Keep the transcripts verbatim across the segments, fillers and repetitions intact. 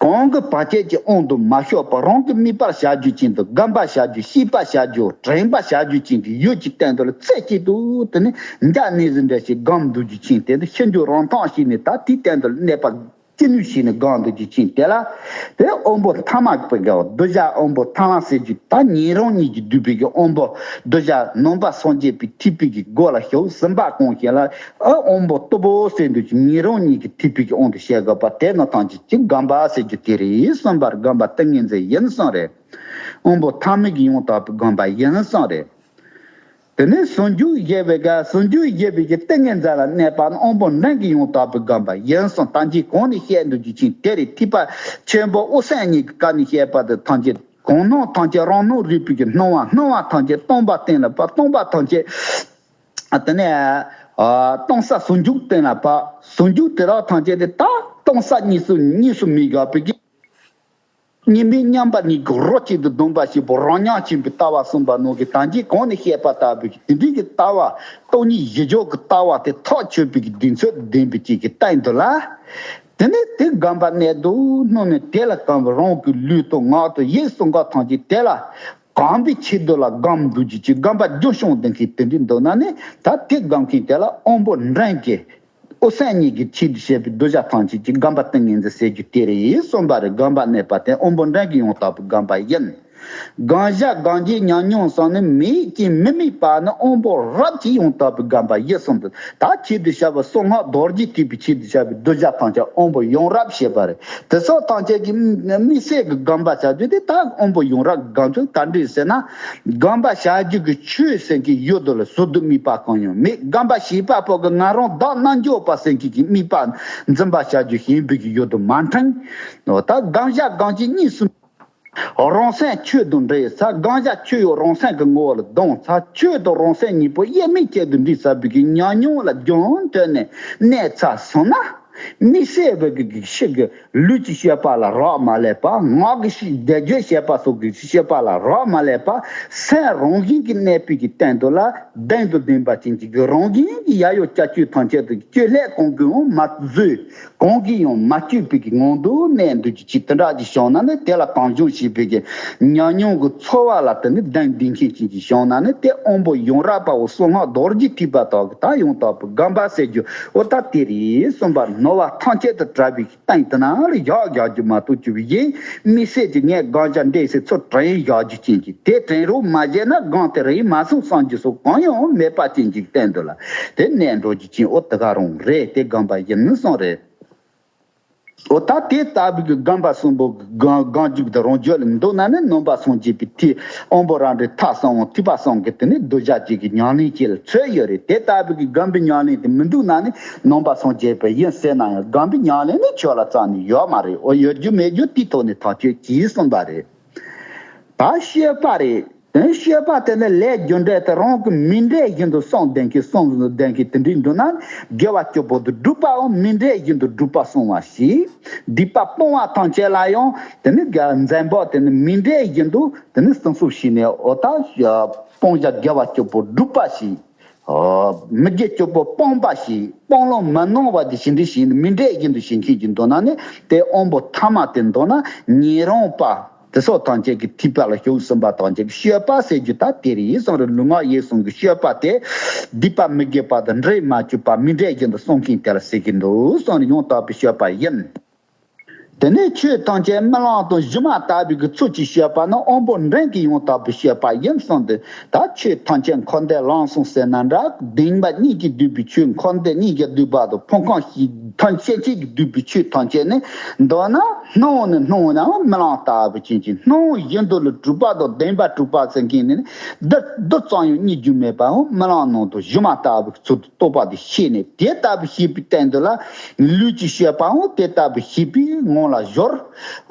རང་གི་བར་ཆད་ཀྱི་དབང་དུ་མ་ཤོར་བར་རང་གི་དམིགས་པར་བྱ་རྒྱུ་ཅན་དུ་སྒོམ་པ་བྱ་རྒྱུ་ཤེས་པ་བྱ་རྒྱུ་དྲན་པ་བྱ་རྒྱུ་ཅན་གྱི་ཡུལ་གྱི་སྟེང་དུ་ལ་རྩེ་གཅིག་ཏུ་དེ་ནི་འཇའ་ནི་བཟི་འདྲ་ཞིག་སྒོམ་འདུག་རྒྱུ་ཅན་དེ་ནི་ཤི་འགྱུར་རང་མཐོང་ཞིག་ནི་ད་དེའི་སྟེང་དུ་གནས་པ་ཅི་ནུས་ཤིག་ནི་སྒོམ་འདུག་རྒྱུ་ཅན་དེ་ལ། དེ་དབང་པོ་ཐ་མ་གི་དགའ་བ་གདུལ་བྱ་དབང་པོ་ཐ་མ་ཟེར་རྒྱུ་ད་ཉན་རང་ཉིད་ཀྱིས་བསྡུས་པའི་གི་དབང་པོ་གདུལ་བྱ་ནང་པ་སངས་རྒྱས་པའི་ཐེག་པའི་གི་སྒོ་ལ་ཞུགས་ཟིན་པ་གང་ཞིག་ལ། ཨ་དབང་པོ་སྟུག་པོ་ཟེར་འདུག་ཅིང་ཉན་རང་ཉིད་ཀྱི་ཐེག་པའི་གི་དབང་དུ་བྱས་དགོས་པ་དེ་ནི་ཐམས་ཅད་ཀྱི་སྒོམ་པ་ཟེར་རྒྱུ་དེ་རེད་གསུངས་པར་སྒོམ་པ་ཏིང་ངེ་འཛིན་ཡིན་གསུངས་རེད། དབང་པོ་ཐ་མའི་གི་ཡང་དག་པའི་སྒོམ་པ་ཡིན་གསུངས་རེད། དེ་ནས་ཟུང་འཇུག་བཞེད་པའི་སྐབས་ཟུང་འཇུག་བཞེད་པའི་གི་ཏིང་ངེ་འཛིན་ལ་གནས་པ་ནི་དབང་པོ་མགྲིན་གྱི་ཡང་དག་པའི་སྒོམ་པ་ཡིན་གསུངས། ད་ཅི་གོང་ནས་བཤད་འདུག་རྒྱུ་ཅན་དེ་རེད། ཐེག་པ་ཆེན་པོ་དབུ་སེམས་གཉིས་ཀྱི་སྐབས་ནས་བཤད་པ་དེ་ཐམས་ཅད་གང་སྣང་ཐམས་ཅད་རང་སྣང་རིག་པའི་གི་སྣང་བ། སྣང་བ་ཐམས་ཅད་སྟོང་པ་གཏན་ལ་ཕབ། སྟོང་པ་ཐམས་ཅད་ཨ་དེ་ནས་ཨ་སྟོང་གསལ་ཟུང་འཇུག་གཏན་ལ་ཕབ། ཟུང་འཇུག་དེ་དག་ཐམས་ཅད་དེ་ད་སྟོང་གསལ་གཉིས་སུ་གཉིས་སུ་མི་འགག་པའི་གི་གཉིས་མེད་མཉམ་པ་ཉིད་ཀྱི་རོ་གཅིག་ཏུ་བསྡོམས་པ་ཞིག་པོ་རང་ཉིད་ཆེན་པོའི་ལྟ་བ་གསུངས་པ་ནང་གི་ད་ཅི་གོང་ནས་བཤད་པ་ལྟ་བུའི་གི་དེ་འདྲའི་གི་ལྟ་བ་སྟོང་ཉིད་གཞི་འཇོག་གི་ལྟ་བ་དེ་ཐག་ཆོད་པའི་གི་གདེང་ཚོད་ལྡན་པའི་གཅིག་གི་སྟེང་དུ་ལ། དེ་ནས་དེ་སྒོམ་པ་གནད་དུ་བསྣུན་ནས་དེ་ལ་གོམས་པ་རང་གི་ལུས་དང་ངག་དང་ཡིད་གསུམ་ཀ་ཐམས་ཅད་དེ་ལ་གོམས་པའི་ཆེད་དུ་ལ་སྒོམ་འདུག་རྒྱུ་ཅིག་སྒོམ་པ་རྒྱུན་བྱུང་ལྡན་མཁན་དེ་འདྲའི་འདུག་ན་ནི་ད་དེ་སྒོམ་མཁན་དེ་ལ་དབང་པོ་མགྲིན་གྱི་དབུ་སེམས་གཉིས་ཀྱི་ཆེད་དུ་བྱས་པའི་གདུལ་བྱ་ཐམས་ཅད་ཀྱི་སྒོམ་པ་ཏིང་ངེ་འཛིན་ཟེར་རྒྱུ་དེ་རེད་གསུངས་པ་རེད། སྒོམ་པ་གནད་པ་དེ་དབང་པོ་མགྲིན་གྱི་ཡང་དག་པའི་སྒོམ་པ་ཡིན། སྒོམ་བྱ་སྒོམ་བྱེད་ཉམས་མྱོང་སོགས་ནི་མེད་ཅིང་མི་དམིགས་པ་ནི་དབང་པོ་རབ་ཀྱི་ཡང་དག་པའི་སྒོམ་པ་ཡིན་གསུངས་ཏེ། ད་ཆེད་དུ་བྱ་བ་གསང་སྔགས་རྡོ་རྗེ་ཐེག་པའི་ཆེད་དུ་བྱ་བའི་གདུལ་བྱ་ཐམས་ཅད་དབང་པོ་ཡུངས་རབ་བྱེད་པ་རེད། དེ་སོགས་ཐམས་ཅད་ཀྱི་དམིགས་བསལ་གྱི་སྒོམ་པ་བྱ་རྒྱུ་དེ་ད་དབང་པོ་ཡུངས་རབ་སྒོམ་ཚུལ་ག་འདྲ་ཟེར་ན། སྒོམ་པ་བྱ་རྒྱུ་གི་ཆོས་ཟེར་གྱི་ཡུལ་དུ་ལ་ཟུར་དུ་དམིགས་པ་གང་ཡང་མེད། སྒོམ་པ་བྱེད་པ་པོ་གི་ང་རང་བདག་རྣལ་འབྱོར་པ་ཟེར་གྱི་གི་དམིགས་པ་འཛིན་པ་བྱ་རྒྱུ་ཞེན་པའི་གི་ཡུལ་དུ་མ་འཁྲུངས། འོ་ད་སྒོམ་བྱ་སྒོམ་བྱེད་གཉིས་སུ་རང་སེམས་ཆོས་དང་འདྲེས་ཚར། སྒོམ་བྱ་ཆོས་ཡང་རང་སེམས་ཀྱི་ངོ་བོ་ལ་ལྡང་ཚར། ཆོས་དང་རང་སེམས་གཉིས་པོ་དབྱེར་མེད་ཅན་དུ་འདྲེས་ཚར་བའི་གི་ཉམས་མྱོང་ལ་རྒྱུན་དུ་ནས་གནས་ཚར་སོང་ན། དམིགས་བསལ་བའི་གི་གི་ཕྱི་གི་ལུས་ཀྱི་སྤྱོད་པ་ལ་རག་མ་ལས་པ། ངག་གི་ཤི་བཟླས་བརྗོད་བྱེད་པ་སོགས་ཀྱི་སྤྱོད་པ་ལ་རག་མ་ལས་པ། སེམས་རང་བཞིན་གྱིས་གནས་པའི་གི་སྟེང་དུ་ལ་གདེང་དང་ལྡན་པ་ཅན་གྱི་གི་རང་བཞིན་གྱི་ཡ་ཡོ་བྱ་སྤྱོད་ཐམས་ཅད་དུ་སྤྱོད་ལས་གང་གིས་ཡང་མ་བཟོད། གང་གིས་ཡང་མ་བཅོས་པའི་གི་ངང་དུ་གནས་འདུག་རྒྱུ་ཅིག་དེ་འདྲ་ཅིག་བྱུང་ན་ནི་དེ་ལ་གང་བྱུང་བྱས་པའི་གི་ཉམས་མྱོང་གི་ཚོར་བ་ལ་དེ་ནི་གདེང་ལྡན་མཁན་ཅན་ཅིག་བྱུང་ན་ནི་དེ་དབང་པོ་ཡུངས་རབ་པའོ། གསང་སྔགས་རྡོ་རྗེ་ཐེག་པ་དག་གི་ད་ཡང་དག་པའི་སྒོམ་པ་ཟེར་རྒྱུ་འོ་ད་དེ་རེད་གསུངས་པ། ནོར་བ་ཐམས་ཅད་དུ་བྲལ་བའི་སྟེང་དུ་ན་ལ་བཞག་བཞག་རྒྱུ་མ་གཏོགས་གྱུར་པའི་ཡིན། དམིགས་བསལ་གྱི་ངས་སྒོམ་བྱ་འདྲེས་སེ་ཚུར་དྲན་བཞག་རྒྱུ་ཅན་གྱི་དེ་དྲན་རོགས་མ་བྱས་ན་སྒོམ་དེ་རེད་མ་སོང་བསམ་རྒྱུ་སོགས་གང་ཡང་མེད་པ་ཅན་གྱི་སྟེང་དུ་ལ་དེ་གནས་འགྲོ་རྒྱུ་ཅན་འོ་དེ་ག་རང་རེད། དེ་སྒོམ་པ་ཡིན་གསུངས་རེད། འོ་ད་དེ་ལྟ་བུའི་གི་སྒོམ་པ་གསུམ་པོ་གི་སྒོམ་སྒོམ་རྒྱུ་དེ་རང་རྒྱུད་ལ་འདུག་ན་ནི་ནང་པ་སངས་རྒྱས་པའི་ཐེག་དབང་པོ་རང་འདྲའི་ཐག་གསུམ་པོ་ཐེག་པ་གསུམ་གྱི་དེ་ནི་གདུལ་བྱ་གཅིག་གི་ཉམས་ལེན་བྱེད་ལ་ཚོད་ཡོད་རེད། དེ་ལྟ་བུའི་གི་སྒོམ་པའི་ཉམས་ལེན་དེ་མི་འདུག་ན་ནི་ནང་པ་སངས་རྒྱས་པ་ཡིན་ཟེར་ན་ཡང་སྒོམ་པའི་ཉམས་ལེན་ནི་ཁྱོད་ལ་རྩ་ནས་ཡོད་མ་རེད། འོ་ཡོད་རྒྱུ་མེད་རྒྱུ་དེའི་ཐོག་ནས་ཐག་གཅོད་གྱིས་གསུངས་པ་རེད། ད་སྤྱོད་པ་རེད། དེ་སྤྱོད་པ་དེ་ནི་ལས་རྒྱུ་འབྲས་དེ་རང་གི་མིང་འབྲས་བཞིན་དུ་བསྲུང་ལྡན་གྱི་བསྲུང་ལྡན་གྱི་དེ་འདྲའི་འདུག་ན་དགེ་བ་བཅུ་པོ་དེ་སྒྲུབ་པའང་མིང་འབྲས་བཞིན་དུ་སྒྲུབ་པ་བསྲུང་བ་ཞིག་སྡིག་པ་སྤོང་བ་ཐམས་ཅད་ལ་ཡང་དེ་ནི་དགེ་འཛེམ་པོ་དེ་ནི་མིང་འབྲས་བཞིན་དུ་དེ་ནི་བསྲུང་སྲུང་བྱས་ནས་འོ་ད་སྤོང་བྱ་དགེ་བ་བཅུ་པོ་སྒྲུབ་པ་ཞིག་མི་དགེ་བཅུ་པོ་སྤོང་བ་ཞིག་སྤོང་ལོང་མི་གནང་བ་དེ་ཞི་འགྲིག་ཞིག་མི་འདྲེས་ཀྱི་འདུ་ཞིང་མཁས་ཀྱི་འདུག་ན་ནི་དེ་དབང་པོ་ཐ་མ་དེ་འདུག་ན་ཉན་རང་པ་དེ་སོགས་ཐམས་ཅད་ཀྱི་ཐེག་པ་ལ་ཞུགས་ཟིན་པ་ཐམས་ཅད་ཀྱི་སྤྱོད་པ་ཟེར་རྒྱུ་ད་དེ་རེད་གསུངས་རེད། ལུས་ངག་ཡིད་གསུམ་གྱི་སྤྱོད་པ་དེ་སྡིག་པ་མི་དགེ་བ་དང་འདྲེས་མ་བཅུག་པ་མི་འདྲེས་ཀྱི་འདུ་གསུང་མཁན་དེ་ལ་ཟེར་གྱི་འདུག་གསུངས་རེད། ཡང་དག་པའི་སྤྱོད་པ་ཡིན། དེ་ནས་ཆོས་ཐམས་ཅད་རྨི་ལམ་དང་སྒྱུ་མ་ལྟ་བུའི་གི་ཚུལ་གྱིས་སྤྱོད་པ་ནི་དབང་པོ་མགྲིན་གྱི་ཡང་དག་པའི་སྤྱོད་པ་ཡིན་གསུངས་ཏེ། ད་ཆོས་ཐམས་ཅད་འཁོར་འདས་ལམ་གསུམ་ཟེར་ན་འདྲ། བདེན་པ་གཉིས་ཀྱིས་བསྡུས་པའི་ཆོས་འཁོར་འདས་གཉིས་ཀྱིས་བསྡུས་པ་དང་ཕུང་ཁམས་ཤེས་ཐམས་ཅད་ཀྱིས་བསྡུས་པའི་ཆོས་ཐམས་ཅད་ནི་མདོར་ན་སྣང་བ་ནི་སྣང་བ་ནའང་རྨི་ལམ་ལྟ་བུ་ཅན་གྱི་སྣང་བ་བཞིན་དུ་ལ་གྲུབ་པ་དང་བདེན་པ་གྲུབ་པ་ཟེར་མཁན་ནི་འདི་འདི་ཙམ་ཡང་རྨི་རྒྱུ་མེད་པའང་རྨི་ལམ་ནང་དུ་སྒྱུ་མ་ལྟ་བུའི་ཚུལ་དུ་རྟོགས་པ་དེ་ཤེས་ནས་དེ་ལྟ་བུ་ཤེས་པའི་སྟེང་དུ་ལ་ལུས་ཀྱི་སྤྱོད་པའང་དེ་ལྟ་བུ་ཤེས་པའི་ངང་ལ་སྦྱོར།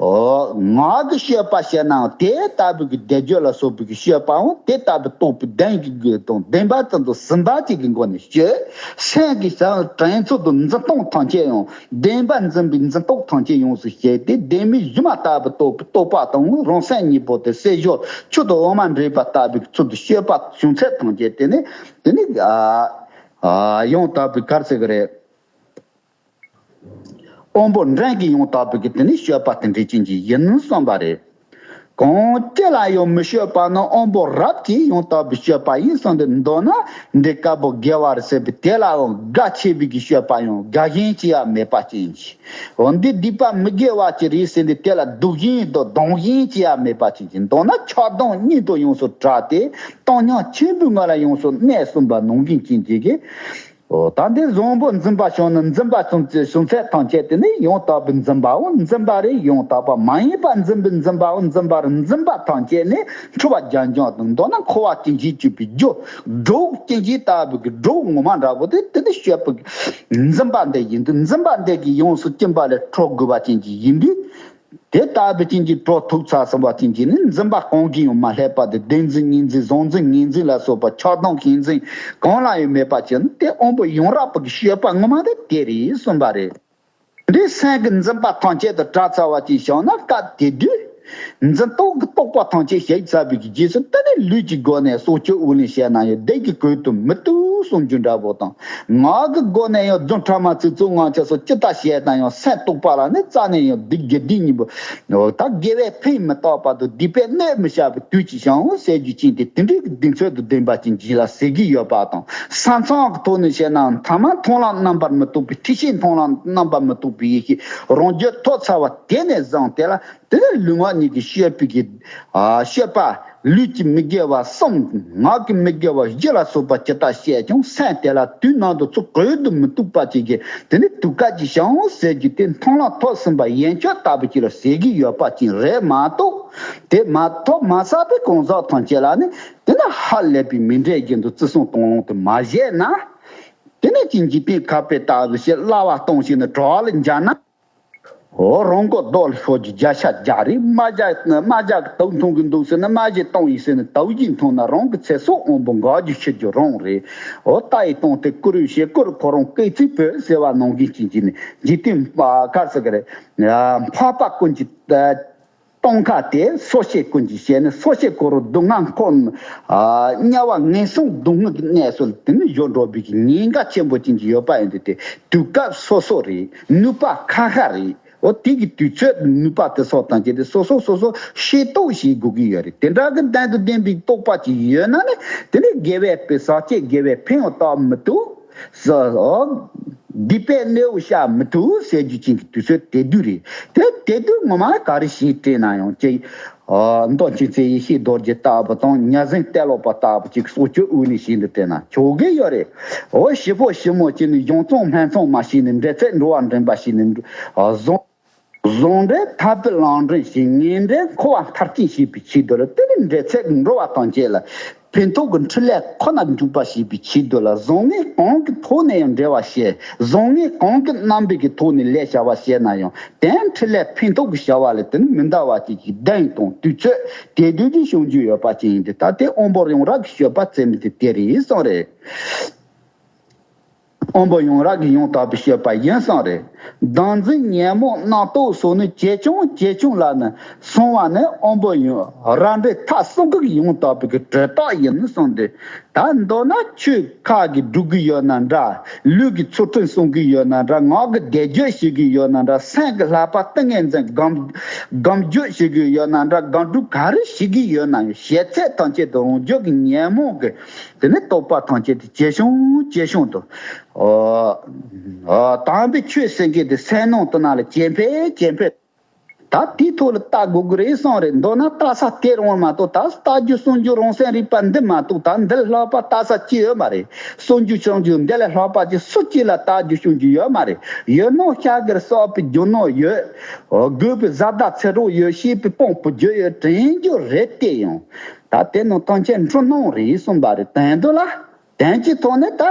ངག་གི་སྤྱོད་པ་བྱས་ནའང་དེ་ལྟ་བུ་གི་བཟླས་བརྗོད་ལ་སོགས་པའི་གི་སྤྱོད་པའང་དེ་ལྟ་བུ་རྟོགས་པའི་གདེང་གི་དང་བདེན་པ་ཙམ་དུ་ཟིན་པ་ཅིག་གི་སྒོ་ནས་སྤྱོད། སེམས་ཀྱི་དྲན་ཚུལ་དང་འཛིན་སྟངས་ཐམས་ཅད་ཡང་བདེན་པ་འཛིན་པའི་འཛིན་སྟངས་ཐམས་ཅད་ཡོངས་སུ་ཤེས་ཏེ་བདེན་མེད་སྒྱུ་མ་ལྟ་བུ་རྟོགས་པའི་རྟོགས་པ་དང་རང་སེམས་གཉིས་པོ་དེ་བསྲེ་སྦྱོར་ཆུ་དང་འོ་མ་འདྲེས་པ་ལྟ་བུའི་ཚུལ་དུ་སྤྱོད་པ་བྱུང་ཚད་ཐམས་ཅད་དེ་ནི་དེ་ནི་ཨ་ཨ་ཡང་དག་པའི་གར་ཟེར་གི་རེད། དབང་པོ་འབྲིང་གིས་ཡང་དག་པའི་གི་དེ་ནི་སྤྱོད་པ་དེ་འདྲ་ཅན་གྱི་ཡིན་གསུངས་པ་རེད། གང་ཅི་ལ་ཡང་མི་སྤྱོད་པ་ནི་དབང་པོ་རབ་ཀྱིས་ཡང་དག་པའི་སྤྱོད་པ་ཡིན་གསུངས་ཏེ། མདོར་ན་འདི་དཀར་པོ་དགེ་བ་རེད་ཟེར་བའི་དེ་ལའང་དགའ་ཆེ་བའི་གི་སྤྱོད་པ་ཡང་དགའ་ཞེན་ཅི་ཡང་མེད་པ་ཅན་གྱི། འོ་འདི་སྡིག་པ་མི་དགེ་བ་ཅིག་རེད་ཟེར་ཏེ་དེ་ལ་སྡུག་ཞེན་དང་སྡང་ཞེན་ཅི་ཡང་མེད་པ་ཅན་གྱི། མདོར་ན་ཆགས་སྡང་གཉིས་དང་ཡོངས་སུ་བྲལ་ཏེ་བཏང་སྙོམས་ཆེན་པོའི་ངང་ལ་ཡོངས་སུ་གནས་གསུངས་པ་ནང་བཞིན་ཅན་གྱི་གི། འོ་ད་འདི་བཟང་པོ་འཛིན་པ་བྱུང་ན་འཛིན་པ་བྱུང་ཚེ་བྱུང་ཚད་ཐམས་ཅད་དེ་ནི་ཡང་དག་པའི་འཛིན་པའོ། འཛིན་པ་རེད། ཡང་དག་པ་མ་ཡིན་པ་འཛིན་པའི་འཛིན་པའོ། འཛིན་པ་རེད། འཛིན་པ་ཐམས་ཅད་ནི་འཁྲུལ་པ་རྒྱ་འབྱམས་དང་། མདོར་ན་འཁོར་བ་སྐྱེ་འཇིག་གཅོད་པའི་རྒྱུ། འབྲོག་སྐྱེ་འཇིག་ལྟ་བུ་གི་འབྲོག་ངོ་མ་འདྲ་པོ་དེ་དེ་ནི་སྤྱོད་པའི་འཛིན་པ་འདི་ཡིན་དུས། འཛིན་པ་འདི་གིས་ཡོངས་སུ་སྐྱོམ་པ་ལས་གྲོལ་དགོས་པ་ཅན་གྱི་ཡིན་དུས། དེ་ལྟ་བུ་ཅན་གྱི་གྲོལ་ཐུབ་ཚར་སོང་བ་ཅན་གྱི་ནི་འཛིན་པ་གང་གིས་ཡང་མ་བསླད་པ་དེ། བདེན་འཛིན་ཉིན་འཛིན་བཟང་འཛིན་ངན་འཛིན་ལ་སོགས་པ་ཆགས་སྡང་ཞེན་འཛིན་གང་ལ་ཡང་མེད་པ་ཅན་དེ་དབང་པོ་ཡུངས་རགས་པ་གི་སྤྱོད་པ་ངོ་མ་དེ་དེ་རེད་གསུངས་པ་རེད། འདི་སེམས་ཀྱི་འཛིན་པ་ཐམས་ཅད་དུ་བྲལ་ཚར་བ་ཅན་བྱུང་ན། སྐབས་དེ་དུས་འཛིན་རྟོག་གི་རྟོག་པ་ཐམས་ཅད་ཞིག་ཚར་བའི་གི་རྗེས་སུ་དེ་ནི་ལུས་ཀྱི་སྒོ་ནས་སྲོག་གཅོད་དབུགས་ལེན་བྱས་ན་ཡང་བདེ་སྐྱིད་གོས་དུ་མི་བཏུབ་གསུང་རྒྱུ་འདྲ་པོ་དང་། ངག་གི་སྒོ་ནས་ཡང་རྫུན་ཕྲ་མ་ཚིག་རྩུབ་ངག་འཁྱལ་སོགས་ཅི་ལྟར་བཤད་ན་ཡང་སེམས་རྟོག་པ་ལ་ནི་རྩ་ནས་ཡང་སྡིག་དགེ་སྡིག་གཉིས་པོ། ད་དགེ་བས་ཕན་མི་ཐོགས་པ་དང་སྡིག་པས་གནོད་མི་བྱ་བའི་དུས་ཀྱི་བྱང་ཟེར་རྒྱུ་ཅན་དེ་དེ་འདྲའི་གི་གདེང་ཚོད་དུ་ལྡན་པ་ཅན་ཅིག་ལ་ཟེར་གྱི་ཡོད་པ་དང་། ས་མཚམས་ཀྱི་ཐོག་ནས་བཤད་ན་ཐ་མ་མཐོང་ལམ་རྣམ་པར་མི་རྟོག་པའི། ཐེག་ཆེན་མཐོང་ལམ་རྣམ་པར་མི་རྟོག་པའི་ཡེ་ཤེས་རང་རྒྱུད་ཐོབ་ཚར་བ་དེ་ནས་བཟུང་སྟེ་ལ། དེ་ནས་ལུས་ངག་གཉིས་ཀྱི་སྤྱོད་པའི་གི་ཨ་སྤྱོད་པ། ལུས་ཀྱི་མི་དགེ་བ་གསུམ། ངག་གི་མི་དགེ་བ་བཞི་ལ་སོགས་པ་ཇི་ལྟར་བཤད་ཀྱང་སེམས་དེ་ལ་དུས་ནམ་དུ་ཚུར་གོས་སུ་མི་བཏུབ་པ་ཅིག་གི་དེ་ནི་དུས་སྐབས་ཀྱི་བྱང་ཟེར་རྒྱུ་དེ་མཐོང་ལམ་ཐོབ་ཟིན་པ་ཡན་ཆད་ལྟ་བུ་ཅིག་ལ་ཟེར་གྱི་ཡོད་པ་ཅན་རེད་མ་གཏོགས། དེ་མ་ཐོབ་མ་ཚར་བའི་གང་ཟག་ཐམས་ཅད་ལ་ནི་དེ་ནི་ཧ་ལས་པའི་མི་འདྲའི་རྒྱུན་དུ་བརྩི་སྲུང་གཏོང་ལོང་དུ་མ་བྱས་ན། དེ་ནས་ཀྱི་འཇིག་རྟེན་ཁ་དཔེ་ལྟ་བུ་ཞིག་གླ་བ་གཏོང་ཞིག་ནི་གྲོགས་ལ་འཇགས་ན། འོ་རང་མགོ་རྡོ་ལ་ཤོར་རྒྱུ་བརྒྱ་ཆ་བརྒྱ་རེད། རྨ་བྱ་རྨ་བྱ་གི་དུག་འཐུང་གི་འདུག་ཟེར་ན་རྨ་བྱས་བཏུང་ཡིན་ཟེར་ན་དུག་ཅིག་འཐུང་ན་རང་གི་ཚེ་སྲོག་དབང་པོ་འགག་རྒྱུ་ཤི་རྒྱུ་རང་རེད། འོ་རྟ་ཡི་དོང་དེ་བསྐུར་བའི་ཞེ་བསྐུར་ཁོ་རང་སྐེ་ཚིག་བོད་ཟེར་བ་ནང་བཞིན་གྱི་ཅིག་ནི་འཇིག་རྟེན་པ་ག་ཟེར་གི་རེད། འཕགས་པ་ཀུན་གྱི་སྟོང་ཁ་དེ་སོ་སྐྱེ་ཀུན་གྱི་ཞལ་ནི་སོ་སྐྱེ་ཀོ་རུ་སྡུག་བསྔལ་འཁོར། དམྱལ་བ་ངན་སོང་སྡུག་བསྔལ་གྱི་གནས་སུ་དེ་ནི་འགྱོ་འགྲོ་བའི་ཉེན་ཁ་ཆེན་པོ་ཅན་གྱི་ཡོད་པ་ཡིན་དུས་དེ་དུས་སྐབས་སོ་སོ་རེད། ནུས་པ་ཁ་ཁ་རེད། འོ་དེ་གི་དུས་ཚོད་ནུས་པ་དེ་སོགས་དང་བཅས་ཏེ་སོ་སོ་སོ་སོ་ཤེས་རྟོགས་བྱེད་དགོས་ཀྱི་ཡོད་རེད། དེ་འདྲ་གི་གདེང་དང་ལྡན་པའི་རྟོག་པ་ཅིག་ཡོད་ན་ནི་དེ་ནི་དགེ་བའི་དཔེ་ཟག་བཅས་དགེ་བའི་ཕན་ཡང་བཏགས་མི་ཐུབ། སྡིག་པའི་གནོད་པ་བྱ་མི་ཐུབ་ཟེར་རྒྱུ་ཅན་གྱི་དུས་ཚོད་དེ་དུས་རེད། དེ་དེ་དུས་ངོ་མ་ག་རེ་ཞིག་དྲན་ན་ཡང་ཅིག་མདོ་མཁྱེན་བརྩེ་ཡེ་ཤེས་རྡོ་རྗེ་ལྟ་བུ་དང་། ཉ་གཟན་ཏེ་ལོ་པ་ལྟ་བུ་ཅིག་སྲོག་གཅོད་དབུགས་ལེན་བྱས་ནས་བལྟས་ན་ཆོག་གི་ཡོད་རེད། འོ་ཞི་བོ་ཞི་མོ་ཅིག་ནི་གཞུང་བཙོང་སྨན་བཙོང་མ་བྱས་ནས་འབྲེལ་ཚད་འགྲོ་བ་འདྲེན་པ་བྱས་ནས་བཟུང་། བཟང་འབྲེལ་ཐར་པའི་ལམ་འདྲེན་ཞིང་ངན་འབྲེལ་འཁོར་བ་མཐར་ཕྱིན་བྱེད་པའི་ཆེད་དུ་ལ། དེ་ནི་འབྲེལ་ཚད་འགྲོ་བ་ཐམས་ཅད་ལ་ཕན་ཐོགས་ཀྱི་འཕྲིན་ལས་ཁོ་ན་འཇུག་པ་བྱེད་པའི་ཆེད་དུ་ལ། བཟང་ངན་གང་གི་ཐོག་ནས་ཡང་འབྲེལ་བ་བྱེད། བཟང་ངན་གང་གི་རྣམ་པའི་གི་ཐོག་ནས་ལས་བྱ་བ་བྱས་ན་ཡང་དེ་འཕྲིན་ལས་ཕན་ཐོགས་ཀྱི་བྱ་བ་ལ་དེ་ནི་མི་འདའ་བ་ཅིག་གི་གདེང་དང་དུས་ཚོད་དེ་དུས་ཀྱི་བྱུང་རྒྱུ་ཡོད་པ་ཅན་ཡིན་ཏེ། ད་དེ་དབང་པོ་ཡུངས་རགས་ཀྱི་སྤྱོད་པ་ཟེར་མི་དེ་དེ་རེད་གསུངས་རེད། དབང་པོ་ཡུངས་རགས་ཀྱི་ཡང་དག་པའི་སྤྱོད་པ་ཡིན་གསུངས་རེད། བདག་འཛིན་ཉོན་མོངས་རྣམ་རྟོག་སོགས་ནི་ཇེ་ཆུང་ཇེ་ཆུང་ལ་ནི་སོང་བ་ནི་དབང་པོ་ཡུངས་རགས་འདྲེས་ཐབས་གསུམ་གྱི་ཡང་དག་པའི་གི་གྲོལ་རྟགས་ཡིན་གསུངས་ཏེ། ད་མདོར་ན་ཆོས་ཁ་གི་སྒྲུབ་གི་ཡོད་ན་འདྲ། ལུས་ཀྱི་ཚུལ་ཁྲིམས་སྲུང་གི་ཡོད་ན་འདྲ། ངག་གི་བཟླས་བརྗོད་བྱེད་གི་ཡོད་ན་འདྲ། སེམས་ཀྱི་བསླབ་པ་ཏིང་ངེ་འཛིན་སྒོམ་སྒོམ་བརྒྱུད་བྱེད་གི་ཡོད་ན་འདྲ། སྒོམ་སྒྲུབ་ག་རེ་བྱེད་གི་ཡོད་ན་ཡང་བྱེད་ཚད་ཐམས་ཅད་དུ་རང་རྒྱུད་ཀྱི་ཉོན་མོངས་ཀྱི་དེ་ནི་རྟོག་པ་ཐམས་ཅད་དེ་ཇེ་ཆུང་ཇེ་ཆུང་དུ། ཨ་ཨ་དམ་པའི་ཆོས་ཟེར་མཁན་དེ་སེམས་ནང་དུ་ན་ལ་ཇེ་འཕེལ་ཇེ་འཕེལ། ད་དེའི་ཐོག་ལ་ལྟ་དགོས་ཀྱི་རེད་གསུངས་རེད། མདོར་ན་ལྟ་ས་དེ་རང་མ་གཏོགས། ད་ལྟ་རྒྱུ་གསུང་རྒྱུ་རང་སེམས་རིག་པ་འདི་མ་གཏོགས་ད་འདི་ལ་ལྷག་པ་ལྟ་ས་ཅི་ཡོད་མ་རེད། གསུང་རྒྱུ་བྱུང་རྒྱུ་འདི་ལ་ལྷག་པ་ཅི་སུ་གཅིག་ལ་ལྟ་རྒྱུ་གསུང་རྒྱུ་ཡོད་མ་རེད། ཡོད་ནོ་ཤ་གིར་གསོག་པའི་རྒྱུ་ནོ་ཡོད། དགོས་པའི་བཟའ་ཟླ་ཚེ་རོགས་ཡོད། ཤེས་པའི་དཔང་པོ་རྒྱུ་ཡོད་དྲན་རྒྱུ་རེད་དེ་ཡང་། ད་དེ་ནང་ཐམས་ཅད་འཁྲུལ་སྣང་རེད་གསུངས་པ་རེད། དོན་དུ་ལ། དོན་གྱི་ཐོག་ནས་ད་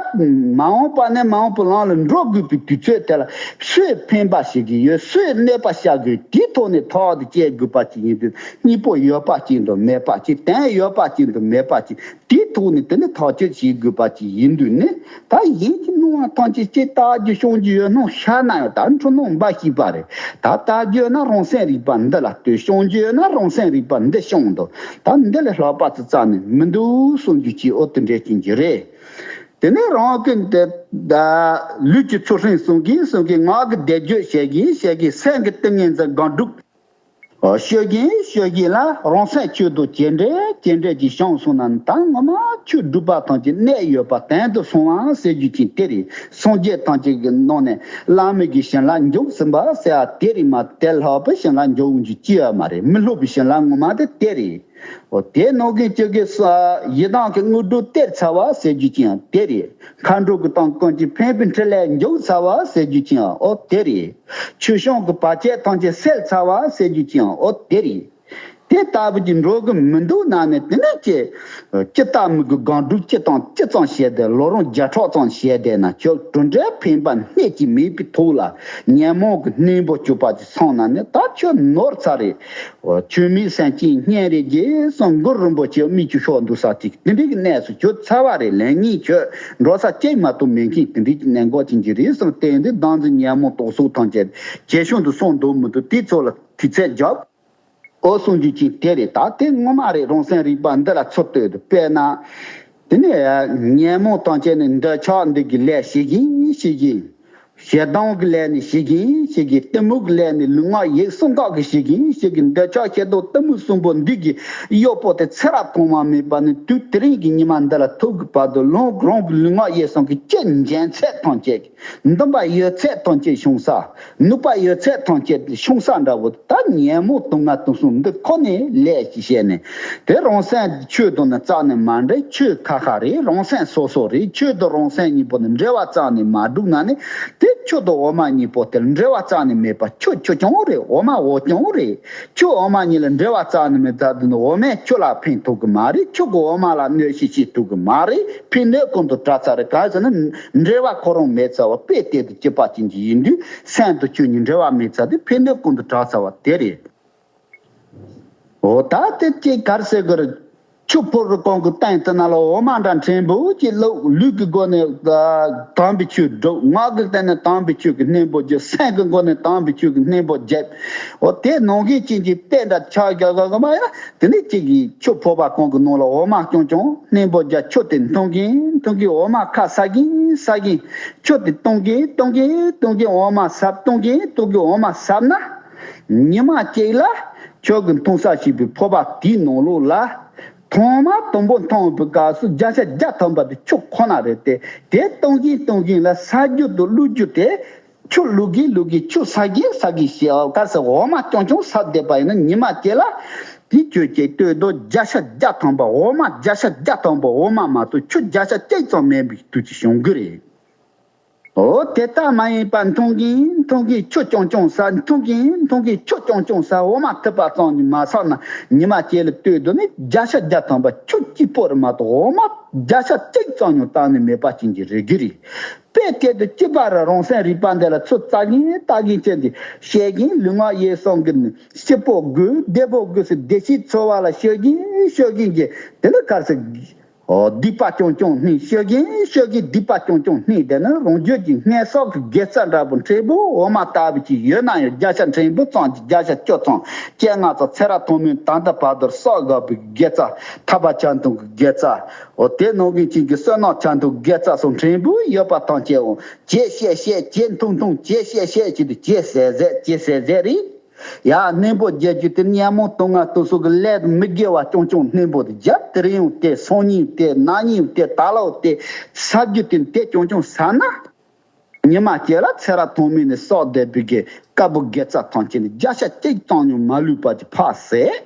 མ་འོངས་པ་ནས་མ་འོངས་པའི་ལམ་ལ་འགྲོ་དགོས་པའི་དུས་ཚོད་དེ་ལ་སུས་ཕན་པ་བྱེད་ཀྱི་ཡོད། སུས་གནོད་པ་བྱ་དགོས། དེའི་ཐོག་ནས་ཐག་དེ་བཅད་དགོས་པ་ཅིག་ཡིན་དུས། གཉིས་པོ་ཡོད་པ་ཅིག་དང་མེད་པ་ཅིག་དོན་ཡོད་པ་ཅིག་དང་མེད་པ་ཅིག་དེའི་ཐོག་ནས་དེ་ནི་ཐག་གཅོད་བྱེད་དགོས་པ་ཅིག་ཡིན་དུས་ནི། ད་གཞན་གྱི་སྣང་བ་ཐམས་ཅད་ཅིག་ལྟ་རྒྱུ་བྱུང་རྒྱུ་ཡོད་སྣང་ཤར་ན་ཡང་ད་འཁྲུལ་སྣང་འབའ་ཞིག་པ་རེད། ད་ལྟ་རྒྱུ་ཡོད་ན་རང་སེམས་རིག་པ་འདི་ལ་ལྟོས། བྱུང་རྒྱུ་ཡོད་ན་རང་སེམས་རིག་པ་འདི་བྱུང་འདུག་ད་འདི་ལས་ལྷག་པ་ཅིག་རྩ་ནས་མི་འདུག་གསུང་རྒྱུ་ཅིག་འོ་དེ་འདྲ་ཅན་གྱི་རེད། དེ་ནས་རང་གི་འདི་ད་ལུས་ཀྱི་ཚུལ་ཁྲིམས་སྲུང་གིན་སྲུང་གིན། ངག་གི་བཟླས་བརྗོད་བྱེད་གིན་བྱེད་གིན། སེམས་ཀྱི་ཏིང་ངེ་འཛིན་སྒོམ་སྒྲུབ་ཨོ་ཤོད་གིན་ཤོད་གིན་ལ། རང་སེམས་ཆོས་དང་ཇི་འདྲ་ཇི་འདྲ་ཅིག་བྱང་སོང་ན། ད་ངོ་མ་ཆོས་སྒྲུབ་པ་ཐམས་ཅད་གནས་ཡོད་པ་དོན་དུ་སོང་བ་ཟེར་རྒྱུ་ཅིག་དེ་རེད། སངས་རྒྱས་ཐམས་ཅད་ཀྱི་ནང་ནས་བླ་མེད་ཀྱི་བྱིན་རླབས་འཇུག་ཟིན་པ་ཟེར་བ་དེ་རེད་མ། དེ་ལྷག་པའི་བྱིན་རླབས་འཇུག་རྒྱུ་ཅི་ཡང་མ་རེད། མི་སློབ་པའི་བྱིན་རླབས་ངོ་མ་དེ་དེ་རེད། འོ་དེ་ནང་གི་ཅིག་གི་ས་ཡི་དམ་གྱི་དངོས་གྲུབ་སྟེར་ཚར་བ་ཟེར་རྒྱུ་ཅིག་ཡང་དེ་རེད། མཁའ་འགྲོ་གི་དང་ཀུན་གྱིས་ཕན་པའི་འཕྲིན་ལས་འཇུག་ཚར་བ་ཟེར་རྒྱུ་ཅིག་ཡང་འོ་དེ་རེད། ཆོས་སྐྱོང་གི་བར་ཆད་ཐམས་ཅད་སེལ་ཚར་བ་ཟེར་རྒྱུ་ཅིག་ཡང་འོ་དེ་རེད། དེ་ལྟ་བུ་ཅིག་འགྲོ་གི་མི་འདུག་ན་ནི། དེ་ནས་ཅི་ཅི་ལྟ་མི་དགོས། སྒོམ་སྒྲུབ་ཅི་དང་ཅི་ཙམ་བྱས་ཏེ། ལོ་རིམ་བརྒྱ་ཕྲག་ཙམ་བྱས་ཏེ་ན། ཁྱོད་གྲུབ་འབྲས་ཕན་པ་སྣོད་ཀྱིས་མེད་པའི་ཐོག་ལ་ཉོན་མོངས་ཀྱི་གནོན་པོ་སྤྱོད་པ་ཅིག་སོང་ན་ནི། ད་ཁྱོད་ནོར་ཚར་རེད། འོ་ཆོས་མིན་སེམས་ཅན་སྙིང་རེ་རྗེ་གསུངས། གུ་རུ་རིན་པོ་ཆེ་མིག་ཆུ་ཤོར་འདུག་ས་ཅིག་དེ་འདྲའི་གི་གནས་སུ་གྱུར་ཚར་བ་རེད། ལན་གཉིས་ཁྱོད་འགྲོ་ས་གཅིག་མ་གཏོགས་མེད་མཁན་དེ་འདྲའི་གི་གནས་འགོག་ཅན་ཅིག་རེད་གསུངས། དེ་འདི་བདག་འཛིན་ཉོན་མོངས་རྟོག་ཚོགས་ཐམས་ཅད་ཇེ་ཆུང་དུ་སོང་འདུག་མི་འདུག་དེ་ཚོ་ལ་དུས་ཚོད་རྒྱབ། འོ་གསུངས་རྒྱུ་ཅིག་དེ་རེད། ད་དེ་ངོ་མ་རེད། རང་སེམས་རིག་པ་འདི་ལ་ཚུར་ལྟོས་ཏེ་དཔེར་ན། དེ་ནས་ཉོན་མོངས་དང་བཅས་ནས་འདོད་ཆགས་འདི་གི་ལས་བྱེད་ཀྱིན་བྱེད་ཀྱིན། ཞེ་སྡང་གི་ལས་ནི་བྱེད་ཀྱིན་བྱེད་ཀྱིན། གཏི་མུག་གི་ལས་ནི་ལུས་ངག་ཡིད་གསུམ་ཀ་གིས་བྱེད་ཀྱིན་བྱེད་ཀྱིན། འདོད་ཆགས་ཞེ་སྡང་གཏི་མུག་གསུམ་པོ་འདི་གི་གཡོག་པོ་དེ་ཚེ་རབས་ཐོག་མ་མེད་པ་ནས་དུས་དེ་རིང་གི་ཉི་མ་འདི་ལ་ཐུག་གི་བར་དུ་ལོངས་རང་གི་ལུས་ངག་ཡིད་གསུམ་གི་ཅི་འཇོན་ཚད་ཐམས་ཅད་ཀྱི། འདུན་པ་ཡོད་ཚད་ཐམས་ཅད་ཤོང་ས། ནུས་པ་ཡོད་ཚད་ཐམས་ཅད་ཤོང་ས་འདྲ་བོ། ད་ཉོན་མོངས་དུག་ལྔ་དུག་གསུམ་འདི་ཁོ་ནས་ལས་ཀྱིས་བྱས་ནས། དེ་རང་སེམས་ཆོས་དང་ནི་རྩ་ནས་མ་འདྲེས། ཆོས་ཁ་ཁ་རེད། རང་སེམས་སོ་སོ་རེད། ཆོས་དང་རང་སེམས་གཉིས་པོ་ནི་འབྲེལ་བ་རྩ་ནས་མ་འགྲིག་ན་ནི། དེ་ཆོས་དང་འོ་མ་གཉིས་པོ་དེར་འབྲེལ་བ་རྩ་ནས་མེད་པ། ཆོས་ཆོས་ཀྱང་རེད། འོ་མ་འོ་ཀྱང་རེད། ཆོས་འོ་མ་གཉིས་ལ་འབྲེལ་བ་རྩ་ནས་མེད་ཙང་དེ་ནི་འོ་མས་ཆོས་ལ་ཕན་ཐོགས་གི་མ་རེད། ཆོས་ཀྱིས་འོ་མ་ལ་གནོད་བྱེད་བྱེད་ཐུབ་གི་མ་རེད། ཕན་གནོད་ཀུན་ཏུ་བྲལ་ཚར་རེད། གང་ཟེར་ན་འབྲེལ་བ་ཁོ་རང་མེད་ཚར་བ། དཔེ་དེ་དང་གཅིག་པ་ཅན་གྱི་ཡིན་དུས། སེམས་དང་ཆོས་གཉིས་འབྲེལ་བ་མེད་ཚར་དུས་ཕན་གནོད་ཀུན་ཏུ་བྲལ་ཚར་བ་དེ་རེད། འོ་ད་དེ་ཅིག་ག་རེ་ཟེར་དགོས་རེད། ཆུ་ཕོར་པ་གང་གི་སྟེང་དེ་ན་ལ་འོ་མ་འདྲ་ཕྲན་བུ་ཅིག་བླུགས། ལུས་ཀྱི་སྒོ་ནས་དམ་པའི་ཆོས་སྒྲུབ། ངག་གི་སྟེང་ནས་དམ་པའི་ཆོས་ཀྱི་སྙིང་པོ་བརྗོད། སེམས་ཀྱི་སྒོ་ནས་དམ་པའི་ཆོས་ཀྱི་སྙིང་པོ་བརྗོད། འོ་དེ་ནང་བཞིན་ཅན་གྱི་རྟེན་འདྲ་ཆགས་རྒྱག་ག་ག་མ་ཡ། དེ་ནས་ཅིག་གིས་ཆུ་ཕོར་པ་གང་གི་ནང་ལ་འོ་མ་རྐྱང་རྐྱང་སྙིང་པོ་བརྒྱབ། ཆུ་དེ་འཐུང་གིན་འཐུང་གིན། འོ་མ་ཁ་ཟ་གིན་ཟ་གིན། ཆུ་དེ་བཏུང་གིན་བཏུང་གིན་བཏུང་གིན། འོ་མ་ཟབ། བཏུང་གིན་བཏུང་གིན་འོ་མ་ཟབ་ན། ཉི་མ་གཅིག་ལ་ཁྱོད་ཀྱི་འཐུང་ས་བྱེད་པའི་ཕོར་པ་དེའི་ནང་ལོགས་ལ། ཐོག་མ་དང་པོ་འཐུང་བའི་སྐབས་སུ་བརྒྱ་ཆ་བརྒྱ་ཐམ་པ་དེ་ཆུ་ཁོ་ན་རེད་དེ། དེ་བཏུང་གིན་བཏུང་གིན་ལ་ཟ་རྒྱུ་དང་བླུག་རྒྱུ་དེ། ཆུ་བླུག་གིན་བླུག་གིན། ཆུ་ཟ་གིན་ཟ་གིན་བྱས། ག་རེ་ཟེར། འོ་མ་རྐྱང་རྐྱང་ཟ་བསྡད་པ་ཡིན་ན། ཉི་མ་གཅིག་ལ་དེ་ཁྱོད་ཀྱིས་ལྟོས་དང་བརྒྱ་ཆ་བརྒྱ་ཐམ་པ་འོ་མ། བརྒྱ་ཆ་བརྒྱ་ཐམ་པ་འོ་མ་མ་གཏོགས་ཆུ་བརྒྱ་ཆ་གཅིག་ཙམ་མེད་པའི་དུས་ཀྱི་བྱུང་གི་རེད། འོ་དེ་ལྟ་མ་ཡིན་པ་འཐུང་གིན་འཐུང་གིན་ཆུ་རྐྱང་རྐྱང་ཟ། འཐུང་གིན་འཐུང་གིན་ཆུ་རྐྱང་རྐྱང་ཟ། འོ་མ་ཐུབ་པ་ཙམ་གྱིས་མ་ཟ་ན། ཉི་མ་གཅིག་ལ་ལྟོས་དུས་ནི་བརྒྱ་ཆ་བརྒྱ་ཐམ་པ་ཆུ་གཅིག་པོ་རེད་མ་གཏོགས་འོ་མ་བརྒྱ་ཆ་གཅིག་ཙམ་ཡང་བཏང་ནས་མེད་པ་ཅན་གྱི་རེད་གི་རེད། དཔེ་དེ་དང་གཅིག་པ་རེད། རང་སེམས་རིག་པ་འདི་ལ་ཚུར་ལྟ་གིན་ལྟ་གིན་བྱས་ཏེ། བཤད་ཀྱིན་ལུས་ངག་ཡིད་གསུམ་གྱི་ནི་སྐྱིད་པོ་དགོས་བདེ་པོ་དགོས་ཟེར་བདེ་སྐྱིད་འཚོལ་བ་ལ་ཤོད་ཀྱིན་ཤོད་ཀྱིན་གྱི། དེ་ནི་ག་རེ་ཟེར། འོ་སྡིག་པ་རྐྱང་རྐྱང་སྨིན། ཤོད་ཀྱིན་ཤོད་ཀྱིན་སྡིག་པ་རྐྱང་རྐྱང་སྨིན། དེ་ནི་རང་རྒྱུད་ཀྱི་སྔས་བསགས་ཀྱི་དགེ་རྩ་འདྲ་པོ་ཕྲན་བུ་འོ་མ་ལྟ་བུ་ཅིག་ཡོད་ན་ཡང་བརྒྱ་ཆ་ཕྲན་བུ་ཙམ་གྱིས་བརྒྱ་ཆ་བཅུ་ཙམ་བཅོ་ལྔ་ཙམ་ཚེ་རབས་ཐོག་མའི་ད་ལྟ་བར་དུ་བསགས་དགོས་པའི་དགེ་རྩ། ཐར་པ་ཆ་མཐུན་གྱི་དགེ་རྩ། འོ་དེ་ནང་བཞིན་ཅན་གྱི་བསོད་ནམས་ཆ་མཐུན་དགེ་རྩ་སོགས་ཕྲན་བུ་ཡོད་པ་ཐམས་ཅད་འོ་ཇེ་བཤད་བཤད་ཇེ་འཐུང་འཐུང་ཇེ་བཤད་བཤད་ཅིག་ཏུ་ཇེ་ཟད་ཟད་ཇེ་ཟད་ཟད་རེད། ཡ་སྙིང་པོ་བརྒྱད་ཅུ་དེ་ཉོན་མོངས་དུག་ལྔ་དུག་གསུམ་གྱི་ལས་མི་དགེ་བ་རྐྱང་རྐྱང་སྙིང་པོ་དེ་བརྒྱབ། དེ་རིང་ཡང་དེ་སང་ཉིན་དེ་གནངས་ཉིན་དེ་ད་ལོ་དེ་ཟ་རྒྱུ་དེ་དེ་རྐྱང་རྐྱང་ཟ་ན། ཉི་མ་གཅིག་ལ་ཚེ་རབས་ཐོག་མེད་ནས་བསགས་བསྡད་པའི་གི་དཀར་པོ་དགེ་རྩ་ཐམས་ཅད་ནི་བརྒྱ་ཆ་གཅིག་ཙམ་ཡང་མ་ལུས་པ་ཅིག་ཕར་ཟད།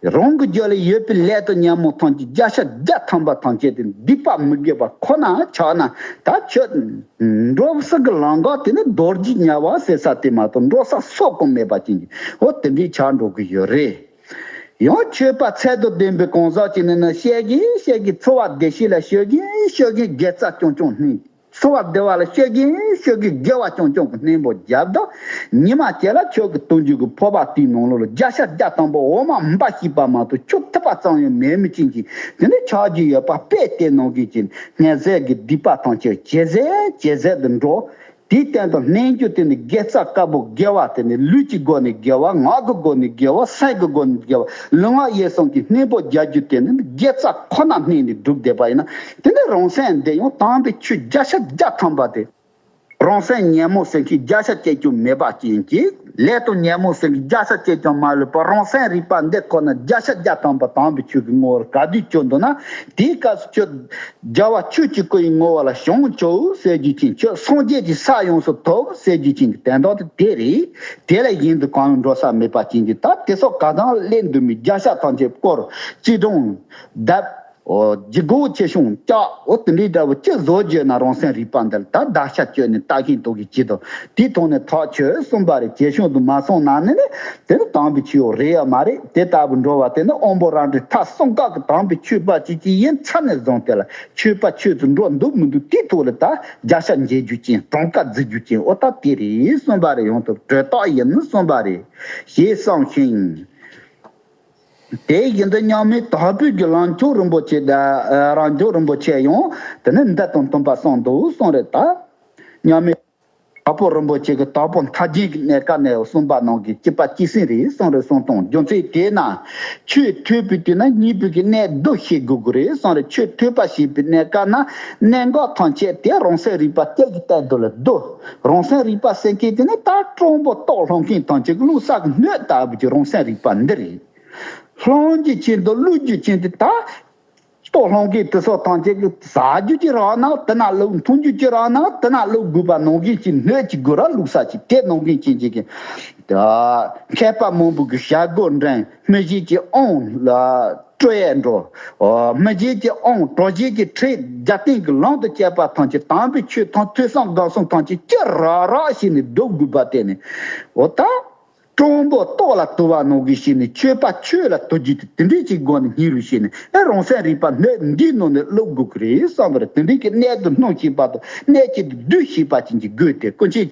རང་གི་རྒྱུད་ལ་ཡོད་པའི་ལས་དང་ཉོན་མོངས་ཐམས་ཅད་བརྒྱ་ཆ་བརྒྱ་ཐམ་པ་ཐམས་ཅད་དེ་སྡིག་པ་མི་དགེ་བ་ཁོ་ན་ཆགས་ན། ད་ཁྱོད་འགྲོ་བ་གི་ལམ་ཁ་དེ་ནི་རྡོ་རྗེ་དམྱལ་བ་ཟེར་ས་དེ་མ་གཏོགས་འགྲོ་ས་སོགས་གང་མེད་པ་ཅན་གྱི་འོ་དེ་འདྲའི་ཆགས་འགྲོ་གི་ཡོད་རེད། ཡང་ཆོས་པ་ཚད་དང་ལྡན་པའི་གང་ཟག་ཅིག་ནི་ནི་བཤད་གིན་བཤད་གིན་འཚོ་བ་བདེ་སྐྱིད་ལ་ཤོད་གིན་ཤོད་གིན་དགེ་རྩ་རྐྱང་རྐྱང་སྨིན། འཚོ་བ་བདེ་བ་ལ་ཤོད་གིན་ཤོད་གིན་དགེ་བ་རྐྱང་རྐྱང་གི་སྙིང་པོ་བརྒྱབ་དང་། ཉི་མ་གཅིག་ལ་ཁྱོད་ཀྱི་བཏུང་རྒྱུ་གི་ཕོར་པ་དེའི་ནང་ལོགས་ལ་བརྒྱ་ཆ་བརྒྱ་ཐམ་པ་འོ་མ་འབའ་ཞིག་པ་མ་གཏོགས་ཆུ་ཐིགས་པ་ཙམ་ཡང་མེད་མི་ཅན་གྱི་དེ་ནི་ཆགས་ཀྱི་ཡོད་པ་དཔེ་དེ་ནང་བཞིན་གྱི་སྔས་བསགས་ཀྱི་སྡིག་པ་ཐམས་ཅད་ཇེ་ཟད་ཇེ་ཟད་དུ་འགྲོ། དེའི་སྟེང་དུ་གནས་རྒྱུ་དེ་ནི་དགེ་རྩ་དཀར་པོ་དགེ་བ་དེ་ནི་ལུས་ཀྱི་སྒོ་ནས་དགེ་བ། ངག་གི་སྒོ་ནས་དགེ་བ། སེམས་ཀྱི་སྒོ་ནས་དགེ་བ། ལུས་ངག་ཡིད་གསུམ་གྱི་གནས་པོ་རྒྱས་རྒྱུ་དེ་ནི་དགེ་རྩ་ཁོ་ན་བསྣན་ནས་བསྒྲུབས་བསྡད་པ་ཡིན་ན། དེ་ནི་རང་སེམས་འདི་ཡང་དམ་པའི་ཆོས་བརྒྱ་ཆ་བརྒྱ་ཐམ་པ་དེ། རང་སེམས་ཉོན་མོངས་ཟེར་མཁན་བརྒྱ་ཆ་བརྒྱ་ཅན་མེད་པ་ཅན་གྱི། ལས་དང་ཉོན་མོངས་ཟེར་མཁན་བརྒྱ་ཆ་བརྒྱ་ཅན་མ་ལུས་པ། རང་སེམས་རིག་པ་འདི་ཁོ་ན་བརྒྱ་ཆ་བརྒྱ་ཐམ་པ་དམ་པའི་ཆོས་ཀྱི་ངོ་བོར་ག་དུས་གྱུར་འདུག་ན། དེའི་སྐབས་སུ་ཁྱོད་རྒྱལ་བ་ཆོས་ཀྱི་སྐུ་ཡི་ངོ་བོ་ལ་བྱང་ཆུབ་ཟེར་རྒྱུ་ཅན། ཁྱོད་སངས་རྒྱས་ཀྱི་ས་ཡོངས་སུ་ཐོབ་ཟེར་རྒྱུ་ཅན་གྱི་དོན་དག་དེ་དེ་རེད། དེ་ལས་གཞན་དུ་གང་ཡང་འགྲོ་ས་མེད་པ་ཅན་གྱི། ད་དེ་སོགས་གང་དང་ལས་འདུན་མའི་བརྒྱ་ཆ་ཐམས་ཅད་བསྐོར། བརྩེ་དུང་འདེབས། འོ་ལྗིད་ཁོག་ཆེ་ཆུང་བཅག་འོ་དེ་འདྲའི་འདྲ་བོ་ཅི་བཟོ་བརྗོད་ན་རང་སེམས་རིག་པ་འདི་ལ་ད་བརྡར་ཤ་གཅོད་ནས་ལྟ་མཁན་དུ་གི་བྱེད་དོ། དེའི་ཐོག་ནས་ཐག་ཆོད་གསུངས་པ་རེད། ཇེ་ཆུང་དུ་མ་སོང་ན་ནི་ནི་དེ་ནི་དམ་པའི་ཆོས་རེད་ཡ་མ་རེད། དེ་ལྟ་བུ་འགྲོ་བ་དེ་ནི་དབང་པོ་རང་གྲོལ་ཐབས་གསུམ་ཀ་གི་དམ་པའི་ཆོས་པ་ཅིག་ཅིག་ཡིན་ཚར་ནས་བཟུང་དེ་ལ་ཆོས་པ་ཆོས་སུ་འགྲོ་འདུག་མི་འདུག་དེའི་ཐོག་ལ་ད་བརྒྱ་ཆ་འཇལ་རྒྱུ་ཅན། གྲངས་ཀ་འཛིན་རྒྱུ་ཅན། འོ་ད་དེ་རེད་གསུངས་པ་རེད། ཡོངས་སུ་གྲོལ་རྟགས་ཡིན་གསུངས་པ་རེད། ཞེས་གསུངས་ཤིང་། དེ་བཞིན་དུ་མཉམ་མེད་དྭགས་པོའི་གི་ལམ་མཆོག་རིན་པོ་ཆེ་དང་རབ་འབྱམས་རིན་པོ་ཆེ་ཡང་དེ་ནི་འདི་དང་མཐུན་པར་གསུངས་འདུག་གསུངས་རེད། ད་མཉམ་མེད་དྭགས་པོ་རིན་པོ་ཆེ་གི་དྭགས་པོ་མཐའ་རྒྱན་གྱི་གནས་སྐབས་ནས་གསུངས་པ་ནང་གི་གཅིག་པ་གཅིག་སེང་རེད་གསུངས་རེད་གསུངས་དང་། རྒྱུ་མཚན་དེས་ན་ཆོས་ཐོས་པའི་དུས་ན་གཉིས་པོའི་གི་གནད་བསྡུ་ཤེས་དགོས་ཀྱི་རེད་གསུངས་རེད། ཆོས་ཐོས་པ་ཞེས་པའི་གནས་སྐབས་ན་གནད་འགག་ཐམས་ཅད་དེ་རང་སེམས་རིག་པ་གཅིག་གི་སྟེང་དུ་ལ་བསྡུ། རང་སེམས་རིག་པ་ཟེར་མཁན་དེ་ནི་ད་དྲང་པོ་ལྟོ་སློང་མཁན་ཐམས་ཅད་ཀྱི་བློ་གསལ་གྱི་སྣོད་ལྟ་བུ་གྱི་རང་སེམས་རིག་པ་འདི་རེད། སློང་རྒྱུ་ཅན་དང་བླུག་རྒྱུ་ཅན་དེ་ད་ལྟོ་སློང་མཁན་དེ་ཚོ་ཐམས་ཅད་ཀྱི་ཟ་རྒྱུ་ཅིག་རག་ན་དེ་ན་བླུག། འཐུང་རྒྱུ་ཅིག་རག་ན་དེ་ན་བླུག་དགོས་པ་ནང་བཞིན་གྱི་སྣོད་ཀྱི་དགོས་ར་བླུག་ས་ཅིག་དེ་ནང་བཞིན་ཅན་ཅིག་གི། ད་མཁས་པ་མང་པོ་གི་བྱ་རྒོད་འདྲེན། སྨིན་བྱེད་ཀྱི་དབང་ལ་སྤྲོ་ཡས་འགྲོ། ཨོ། སྨིན་བྱེད་ཀྱི་དབང་གྲོལ་བྱེད་ཀྱི་ཁྲིད་རྒྱབ་རྟེན་གྱི་ལམ་དུ་བཅས་པ་ཐམས་ཅད་དམ་པའི་ཆོས་ཐམས་ཐོས་བསམ་སྒོམ་གསུམ་ཐམས་ཅད་ཅི་རག་རག་བྱས་ནས་སྒྲུབ་དགོས་པ་དེ་ནི། འོ་ད། དྲང་པོ་ལྟོ་ལ་བཏུ་བ་ནང་བཞིན་བྱས་ནས་ཆོས་པ་ཆོས་ལ་བཏུ་རྒྱུ་དེ་དེ་འདྲའི་ཅིག་སྒོ་ནས་སྙིང་རུས་བྱས་ནས་ཨེ་རང་སེམས་རིག་པ་སྣོད་འདིའི་ནང་ནས་བླུག་དགོས་ཀྱི་རེད་བསམ་པར། དེ་འདྲའི་གི་གནད་དུ་སྣོན་ཤེས་པ་དང་གནད་ཀྱི་བསྡུས་ཤེས་པ་ཅན་གྱི་དགོས་ཏེ་ཀུན་མཁྱེན།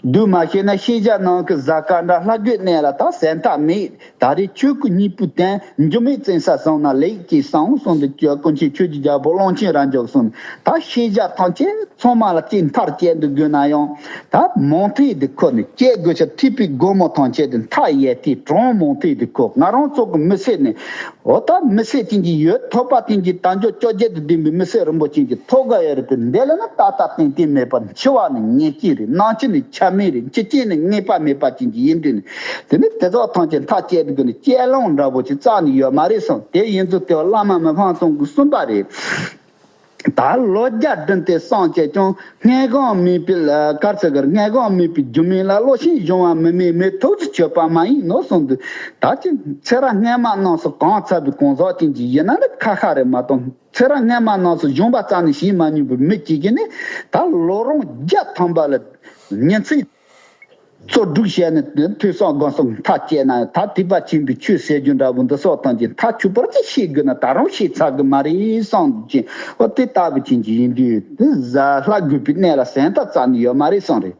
བསྡུས་མ་ཤེས་ན་ཤེས་བྱ་ནང་གི་གཟའ་སྐར་འདྲ་ལྷ་རྒོད་གནས་ལ་ད་ཟད་མཐའ་མེད། ད་རེས་ཆོས་སྐུ་གཉིས་པོའི་དོན་འགྱུར་མེད་བཙན་ས་བཟུང་ན་ལེགས་ཅེས་གསུངས་གསུངས་འདུག་ཀུན་མཁྱེན་ཆོས་ཀྱི་རྒྱལ་པོ་ཀློང་ཆེན་རབ་འབྱམས་གསུངས། ད་ཤེས་བྱ་ཐམས་ཅད་ཚང་མ་ལ་གཅིག་མཐར་སྐྱེལ་འདུག་དགོས་ན་ཡང་ད་མང་ཐོས་དེ་ཁོ་ནས་སྐྱེ་དགོས་ཆ་ཐོས་པའི་སྒོ་མོ་ཐམས་ཅད་དེ་མཐའ་ཡས་ཏེ་གྲངས་མང་ཐོས་དེ་ཁོ་ང་རང་ཚོ་གི་མི་ཚེ་ནས། འོ་ད་མི་ཚེ་དེ་གི་ཡོད་ཐོབ་པ་དེ་གི་དལ་འབྱོར་བཅོ་བརྒྱད་དུ་ལྡན་པའི་མི་ཚེ་རིན་པོ་ཆེ་གི་ཐོབ་དགའ་ཡོད་རེད་པས། འདི་ལ་ནི་ཏག་ཏག་ཏན་ཏན་མེད་པར་འཆི་བ་ནི་ངེས་ཅན་རེད། ནང་ཆོས་ནི་ཆ་མེད་རེད། འཆི་རྐྱེན་ནི་ངེས་པ་མེད་པ་ཅན་གྱི་ཡིན་དུས་ནི་དེ་ནི་དེ་ཚོ་ཐམས་ཅད་མཐའ་སྐྱེལ་དགོས་ནི་སྐྱེལ་ལོང་འདྲ་པོ་ཅིག་རྩ་ནས་ཡོད་མ་རེད་གསུངས། དེ་ཡིན་དུས་དེ་བླ་མ་མི་ཕམ་ཚང་གིས་གསུངས་པ་རེད། ད་ལོ་བརྒྱ་བདུན་དེ་སངས་རྒྱས་ཀྱང་སྔས་གང་མེད་པའི་ལ་གར་ཚེ་གར་སྔས་གང་མེད་པའི་རྒྱུ་མེད་ལ་བློ་ཤིན་སྦྱོང་བ་མི་མེད་མེད་ཐོག་ཏུ་ཆོད་པ་མ་ཡིན་ནོ་གསུངས་འདུག་ད་ཅི་ཚེ་རབས་སྔས་མ་རྣམས་སུ་གང་ཚར་བའི་གང་ཟག་ཅན་གྱི་ཡིན་ན་ནི་ཁ་ཁ་རེད་མ་གཏོགས། ཚེ་རབས་སྔས་མ་རྣམས་སུ་སྦྱོང་བ་རྩ་ནས་བྱེད་མ་མྱོང་བའི་མི་གཅིག་གིས་ནི་ད་ལོ་རིམ་བརྒྱ་ཐམ་པ་ལ་ཉིན་མཚན་གཙོ་སྒྲུབ་བྱས་ནས་ཐོས་བསམ་སྒོམ་གསུམ་མཐའ་སྐྱེལ་ན་ཡང་ད་ཐེག་པ་ཆེན་པོའི་ཆོས་ཟེར་རྒྱུ་འདྲ་པོ་འདི་སོགས་ཐམས་ཅད་མཐའ་མཆོག་པར་ཅིག་ཤེས་དགོས་ན་ད་རུང་ཤེས་ཚར་གི་མ་རེད་བསམ་གྱི། འོ་དེ་ལྟ་བུ་ཅན་གྱི་ཡིན་དུས་དེ་གཟའ་ལྷ་རྒོད་པའི་གནས་ལ་ཟད་མཐའ་རྩ་ནས་ཡོད་མ་རེད་བསམ་རེད།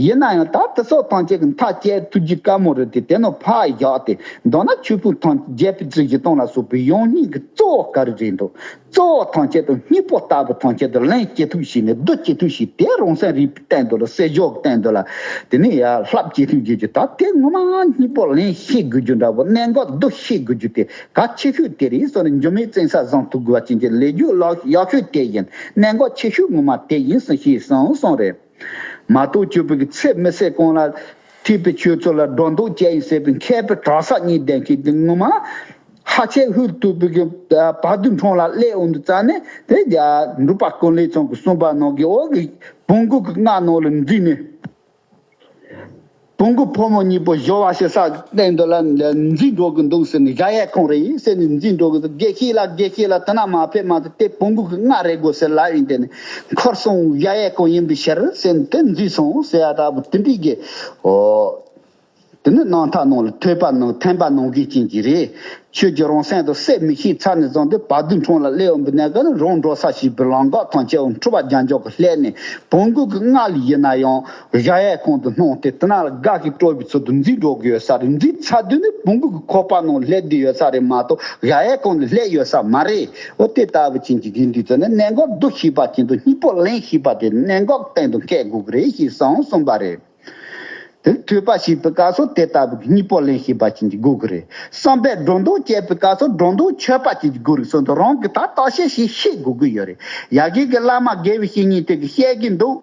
ཡིན་ན་ཡང་ད་དེ་སོགས་ཐམས་ཅད་ཀྱི་མཐའ་སྐྱེལ་ཐུབ་རྒྱུ་དཀའ་མོ་རེད་དེ། དེ་ནི་ཕར་བཞག་སྟེ་མདོར་ན་ཆོས་ཕུང་ཐམས་ཅད་བརྒྱད་པའི་ཚིགས་བཞི་སྟོང་ལ་སོགས་པའི་ཡང་སྙིང་གི་གཙོ་བོ་ག་རེ་རེད་འདུག་གཙོ་བོ་ཐམས་ཅད་དུ་སྙིང་པོ་ལྟ་བུ་ཐམས་ཅད་དུ་ལན་ཅི་ཐུབ་ཞིག་ནས་བསྡུ་ཅི་ཐུབ་ཞིག་དེ་རང་སེམས་རིག་པའི་སྟེང་དུ་ལ་སེལ་འཇོག་གི་སྟེང་དུ་ལ་དེ་ནས་ཡར་བསླབ་ཅི་ཐུབ་ཀྱི་ད་དེ་ངོ་མ་སྙིང་པོ་ལན་ཤེས་དགོས་རྒྱུ་འདྲ་པོ་གནད་འགག་བསྡུ་ཤེས་དགོས་རྒྱུ་དེ་གལ་ཆེ་ཤོས་དེ་རེད་གསུངས་ནས་འགྱུར་མེད་བཙན་ས་བཟང་ཐུབ་དགོས་པ་ཅན་གྱི་ལས་རྒྱུ་ལག་ཡག་ཤོས་དེ་ཡིན། གནད་འགག་ཆེ་ཤོས་ངོ་མ་དེ་ཡིན་གསུངས་ཤེས་གསུངས་གསུངས་རེད། མ་གཏོགས་ཆོས་པའི་གི་ཚེ་མི་ཚེ་གང་ལ་ཐེག་པའི་ཆོས་ཚོ་ལ་སྒྲོ་འདོགས་བཅད་ཡིན་ཟེར་བའི་མཁས་པའི་གྲྭ་ས་གཉིས་ལྡན་མཁན་དེ་ངོ་མ་ཧ་ཅང་ཧུར་ཐུབ་པའི་གི་བར་དོའི་འཕྲང་ལ་སླེབས་འོང་དུས་ཙང་ནས་དེ་རྒྱ་འབྲུག་པ་ཀུན་ལེགས་ཚང་གིས་གསུངས་པ་ནང་གི་འོག་གི་བོང་གུ་གི་རྔ་ནང་ལ་འཛུལ་ནས། བོང་གུ་ཕོ་མོ་གཉིས་པོ་སྦྱོར་བ་བྱེད་ས་སྟེང་དུ་ལ་འཛུལ་འགྲོ་གི་འདུག་ཟེར་ནས་གཞལ་ཡས་ཁང་རེད་ཟེར་ནས་འཛུལ་འགྲོ་གི་འདུག་དགེ་བཤེས་ལགས་དགེ་བཤེས་ལགས་དེ་ན་མ་ཕེབས་མ་ཐག་དེ་བོང་གུ་གི་རྔ་རེག་དགོས་ཟེར་ལབ་ཡིན། དེ་ནས་འཁོར་སོང་གཞལ་ཡས་ཁང་ཡིན་པའི་ཕྱིར་ཟེར་ནས་དེ་འཛུལ་སོང་ཟེར་ཡ་འདྲ་པོ་དེ་འདྲའི་གི་འོ། དེ་ནི་སྣང་མཐའ་ནང་ལ་ཐོས་པ་ནང་འཐེན་པ་ནང་གི་ཅན་གྱི་རེད། ཆོས་ཀྱི་རང་སེམས་དང་སེམས་མི་ཤེས་ཚར་ནས་བཟུང་སྟེ་བར་དོའི་འཕྲང་ལ་སླེབས་ཡོང་པའི་གནས་སྐབས་ནི་རང་འགྲོ་ས་ཤེས་པའི་ལམ་འགག་ཐམས་ཅད་འཁྲུལ་པ་རྒྱ་འཇོག་གི་ལྷད་ནས་བོང་གུ་གི་རྔ་ལ་ཡིན་ན་ཡང་གཞལ་ཡས་ཁང་དུ་སྣང་སྟེ་དེ་ན་ལ་དགའ་ཞིང་སྤྲོ་བའི་ཚུལ་དུ་འཛུལ་འགྲོ་གི་ཡོད་ས་རེད། འཛུལ་ཚར་དུས་ནི་བོང་གུ་གི་ཁོག་པ་ནང་སླེབས་བསྡད་ཡོད་ས་རེད་མ་གཏོགས་གཞལ་ཡས་ཁང་ནས་སླེབས་ཡོད་ས་མ་རེད། འོ་དེ་ལྟ་བུ་ཅན་གྱི་དགེ་འདུན་ཚོ་ནི་གནད་འགག་བསྡུ་ཤེས་པ་ཅན་དང་སྙིང་པོ་ལེན་ཤེས་པ་དེ་གནད་འགག་སྟེང་དུ་འཁེལ་དགོས་ཀྱི་རེད་ཞེས་གསུངས་གསུངས་པ་རེད། དེ་ཐོས་པ་བྱེད་པའི་སྐབས་སུ་དེ་ལྟ་བུའི་སྙིང་པོ་ལེན་ཤེས་པ་ཅན་གྱི་དགོས་ཀྱི་རེད། བསམ་པས་སྒྲོ་འདོགས་བཅད་པའི་སྐབས་སུ་སྒྲོ་འདོགས་ཆོད་པ་ཅན་གྱི་དགོས་རེད་གསུངས་དུས་རང་གིས་ད་བརྟག་དཔྱད་བྱེད་ཤེས་དགོས་ཀྱི་ཡོད་རེད། ཡ་གི་གི་བླ་མ་དགེ་བའི་བཤེས་གཉེན་དེ་གིས་བཤད་ཀྱི་འདུག